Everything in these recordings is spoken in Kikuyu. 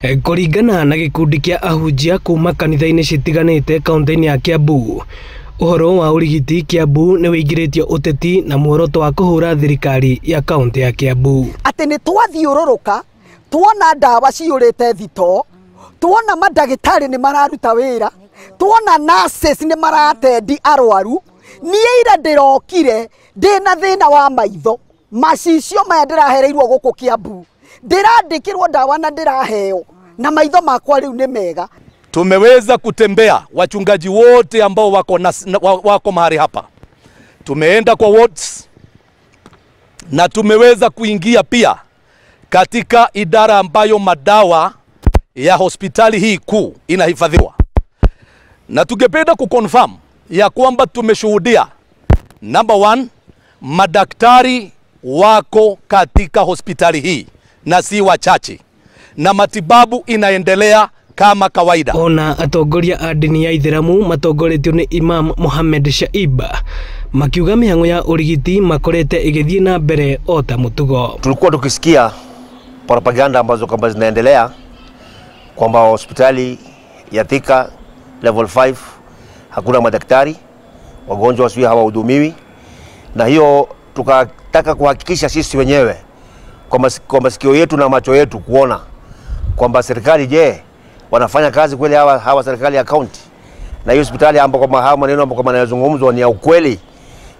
Kũringana na gĩkundi kĩa ahunjia kuma kanitha-inĩ citiganĩte kaunti-inĩ ya Kiambu, ũhoro wa ũrigiti Kiambu nĩ wĩingĩrĩtio ũteti na muoroto wa kũhũra thirikari ya kaunti ya Kiambu. Atĩ nĩ twathiũrũrũka tuona ndawa ciyũrĩte thitoo, tuona mandagĩtarĩ nĩ mararuta wĩra, tuona nurses nĩ maratendi arwaru. Niĩ ira ndĩrokire ndĩna thĩna wa maitho, macicio maya ndĩrahereirwo gũkũ Kiambu, ndĩrandĩkĩrwo ndawa na ndĩraheo na maitho makwa rĩu nĩ mega. Tumeweza kutembea wachungaji wote ambao wako mahali hapa, tumeenda kwa wards na tumeweza kuingia pia katika idara ambayo madawa ya hospitali hii kuu inahifadhiwa, na tungependa kuconfirm ya kwamba tumeshuhudia number 1, madaktari wako katika hospitali hii na si wachache, na matibabu inaendelea kama kawaida. Ona atongoria a ndini ya Ithiramu matongoretio ni Imam Mohammed Shaiba makiuga mihango ya urigiti makorete igithie na mbere o ta mutugo. Tulikuwa tukisikia propaganda ambazo kwamba zinaendelea kwamba hospitali ya Thika level 5 hakuna madaktari, wagonjwa sio hawahudumiwi, na hiyo tukataka kuhakikisha sisi wenyewe kwa masikio yetu na macho yetu kuona kwamba serikali, je, wanafanya kazi kweli hawa serikali ya county, na hiyo hospitali ambapo kama haya maneno ambapo kama yanazungumzwa ni ya ukweli.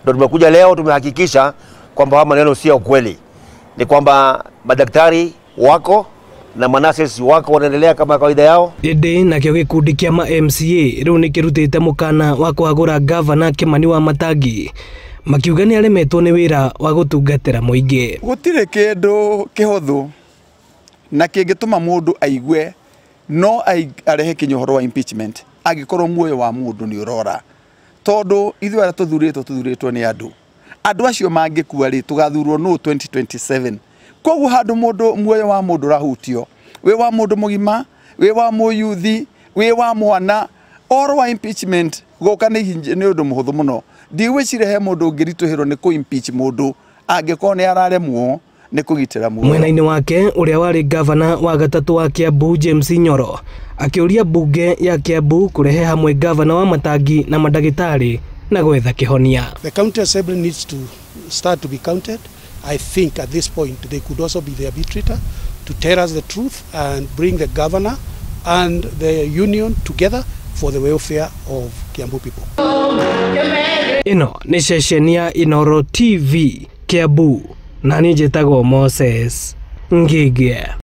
Ndio tumekuja leo tumehakikisha kwamba haya maneno si ya ukweli, ni kwamba madaktari wako na manases wako wanaendelea kama kawaida yao. Ĩndĩ nakĩo gĩkundi kĩa ma MCA rĩu nĩkĩrutĩte mũkana wa kũhagũra gavana Kimani wa Matangi, makiuga nĩ aremetwo nĩ wĩra wa gũtungatĩra mũingĩ. Gũtirĩ kĩndũ kĩhũthũ na kĩngĩtũma mũndũ aigue no arehe kinya ũhoro wa impeachment angĩkorwo muoyo wa mũndũ nĩ ũrora, tondũ ithuĩ arĩa tũthurĩtwo nĩ andũ, andũ acio mangĩkua rĩ tũgathurwo nũ 2027. Koguo handũ mũndũ muoyo wa mũndũ ũrahutio, wĩ wa mũndũ mũgima, wĩ wa mũyuthi, wĩ wa mwana, ũhoro wa impeachment gũka nĩ ũndũ mũhũthũ mũno. Ndigwĩciria he mũndũ ũngĩritũhĩrwo nĩ kũ-impeach mũndũ angĩkorwo nĩ araremwo nĩ kũgitĩra muoyo. Mwena-inĩ wake ũrĩa warĩ gavana wa gatatũ wa Kiambu James Nyoro akĩũria mbunge ya Kiambu kũrehe hamwe gavana wa Matangi na mandagĩtarĩ na gwetha kĩhonia. The county assembly needs to start to be counted. I think at this point they could also be the arbitrator to tell us the truth and bring the governor and the union together for the welfare of Kiambu people. Ĩno nĩ ceceni ya Inooro TV Kiambu, na niĩ njĩtagwo Moses Ngĩgĩ.